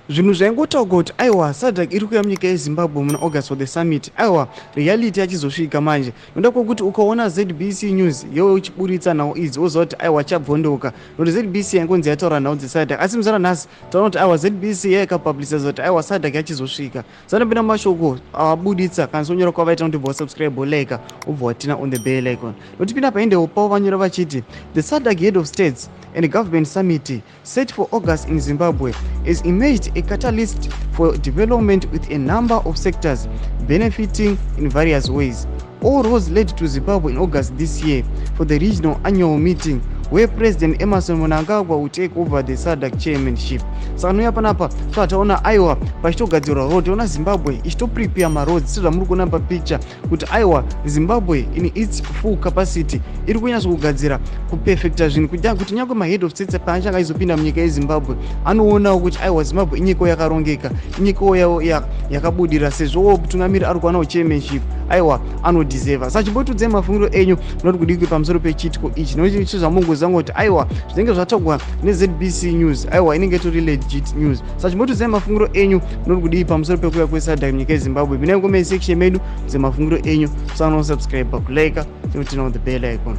Zvinhu zvaingotaurwa kuti aiwa, SADC iri kuuya munyika yeZimbabwe muna August for the summit, aiwa, reality yachizosvika manje, noda kwekuti ukaona ZBC News yewe uchiburitsa nhau idzi, woziva kuti aiwa, chabvondoka, nokuti ZBC yaingonzi yataura nhau dzeSADC, asi muzara nhasi taona kuti aiwa, ZBC yaikapubliciza kuti aiwa, SADC yachizosvika. Sanopinda mumashoko awabuditsa kana sonyora kwavaita kuti bva wasubscribe, like, ubva waturn on the bell icon. Notipinda paendewo pavo vanyora vachiti, "The SADC Head of States and Government Summit set for August in Zimbabwe has emerged a catalyst for development, with a number of sectors benefiting in various ways. All roads led to Zimbabwe in August this year for the regional annual meeting, where President Emmerson Mnangagwa will take over the SADC chairmanship." Saka nouya panapa toataona aiwa, pachitogadzirwa road, toona Zimbabwe ichitoprepare maroads, sezvamuri kuona papicture kuti aiwa, Zimbabwe in its full capacity iri kunyatso kugadzira, kuperfecta zvinhu, kuti nyange mahead of states paachanga aizopinda munyika yeZimbabwe anoonawo kuti aiwa, Zimbabwe inyikawo yakarongeka, inyikawo yakabudira, sezvo mutungamiri ari kuwanawo chairmanship, aiwa, anodeserva. Saka chimbotiudzai mafungiro enyu, munoti kudikwi pamusoro pechiitiko ichi? Nokuti sezvamungoziva kuti aiwa, zvinenge zvatagwa neZBC News, aiwa, inenge itori legit news. Saka chimbotiudzai mafungiro enyu, munoti kudii pamusoro pekuuya kweSADC munyika yeZimbabwe? Pinai comment section medu, muzemafungiro enyu. Musanosubscribe, kulike, turn on the bell icon.